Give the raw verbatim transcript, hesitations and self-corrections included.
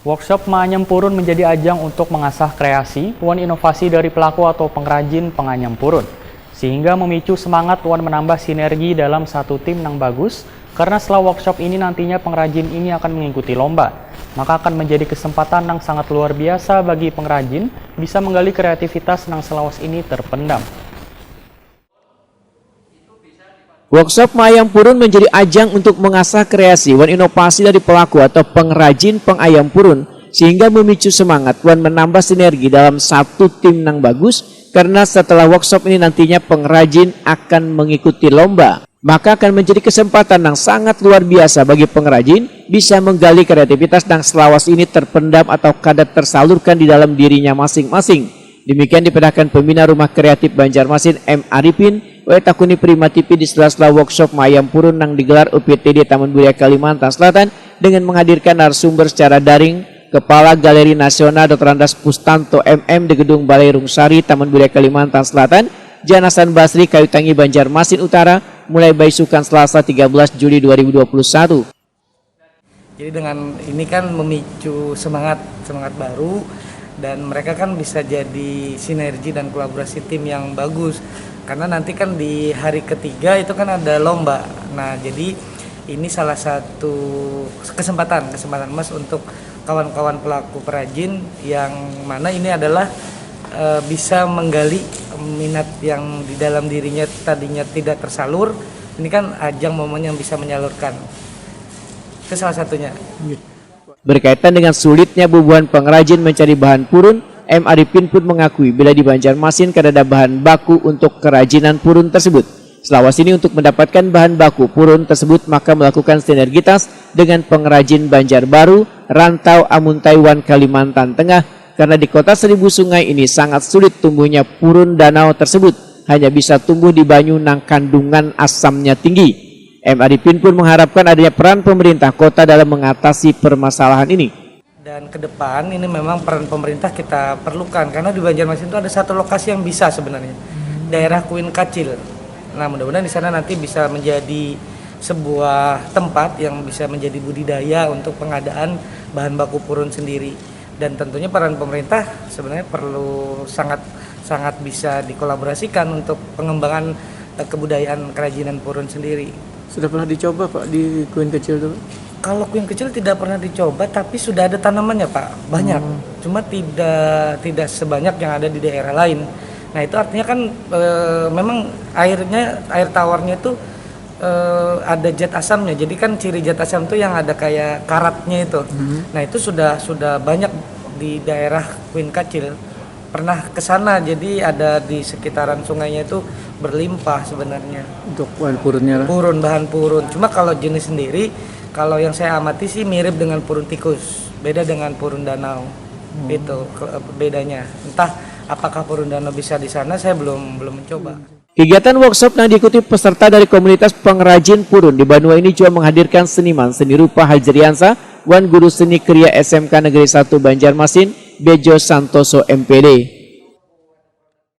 Workshop Maanyam Purun menjadi ajang untuk mengasah kreasi wan inovasi dari pelaku atau pengrajin penganyam purun, sehingga memicu semangat wan menambah sinergi dalam satu tim nang bagus, karena setelah workshop ini nantinya pengrajin ini akan mengikuti lomba, maka akan menjadi kesempatan yang sangat luar biasa bagi pengrajin bisa menggali kreativitas nang selawas ini terpendam. Workshop Maayam Purun menjadi ajang untuk mengasah kreasi wan inovasi dari pelaku atau pengrajin pengayam purun, sehingga memicu semangat wan menambah sinergi dalam satu tim nang bagus, karena setelah workshop ini nantinya pengrajin akan mengikuti lomba. Maka akan menjadi kesempatan yang sangat luar biasa bagi pengrajin bisa menggali kreativitas yang selawas ini terpendam atau kada tersalurkan di dalam dirinya masing-masing. Demikian dipedahkan pembina Rumah Kreatif Banjarmasin M Arifin, wae takuni Prima T V di sela-sela workshop Maayam Purun nang digelar U P T D Taman Budaya Kalimantan Selatan dengan menghadirkan narasumber secara daring, Kepala Galeri Nasional Doktor Andas Pustanto M M di Gedung Balai Rungsari Taman Budaya Kalimantan Selatan, Jan Hasan Basri, Kayu Tangi, Banjarmasin Utara, mulai baisukan Selasa tiga belas Juli dua ribu dua puluh satu. Jadi dengan ini kan memicu semangat, semangat baru, dan mereka kan bisa jadi sinergi dan kolaborasi tim yang bagus. Karena nanti kan di hari ketiga itu kan ada lomba. Nah, jadi ini salah satu kesempatan, kesempatan emas untuk kawan-kawan pelaku perajin yang mana ini adalah eh, bisa menggali minat yang di dalam dirinya tadinya tidak tersalur. Ini kan ajang momen yang bisa menyalurkan. Itu salah satunya. Berkaitan dengan sulitnya bubuhan pengrajin mencari bahan purun, M Arifin pun mengakui bila di Banjarmasin kadada bahan baku untuk kerajinan purun tersebut. Selawas ini untuk mendapatkan bahan baku purun tersebut maka melakukan sinergitas dengan pengrajin Banjarbaru, Rantau, Amuntai, wan Kalimantan Tengah, karena di kota seribu sungai ini sangat sulit tumbuhnya purun danau tersebut, hanya bisa tumbuh di banyu nang kandungan asamnya tinggi. M Arifin pun mengharapkan adanya peran pemerintah kota dalam mengatasi permasalahan ini. Dan ke depan ini memang peran pemerintah kita perlukan karena di Banjarmasin itu ada satu lokasi yang bisa sebenarnya, daerah Kuin Kacil. Nah, mudah-mudahan di sana nanti bisa menjadi sebuah tempat yang bisa menjadi budidaya untuk pengadaan bahan baku purun sendiri. Dan tentunya peran pemerintah sebenarnya perlu sangat sangat bisa dikolaborasikan untuk pengembangan eh, kebudayaan kerajinan purun sendiri. Sudah pernah dicoba Pak di Kuin Kacil itu? Kalau Kuin Kacil tidak pernah dicoba, tapi sudah ada tanamannya Pak, banyak. Hmm. Cuma tidak tidak sebanyak yang ada di daerah lain. Nah, itu artinya kan e, memang airnya, air tawarnya itu e, ada zat asamnya. Jadi kan ciri zat asam itu yang ada kayak karatnya itu. Hmm. Nah, itu sudah sudah banyak di daerah Kuin Kacil. Pernah ke sana, jadi ada di sekitaran sungainya itu berlimpah sebenarnya. Untuk bahan purunnya lah. Purun, bahan purun. Cuma kalau jenis sendiri, kalau yang saya amati sih mirip dengan purun tikus, beda dengan purun danau. Hmm. Itu bedanya. Entah apakah purun danau bisa di sana, saya belum belum mencoba. Hmm. Kegiatan workshop yang diikuti peserta dari komunitas pengrajin purun di Banua ini juga menghadirkan seniman seni rupa Hajriansa wan guru seni kria S M K Negeri satu Banjarmasin, Bejo Santoso M P D.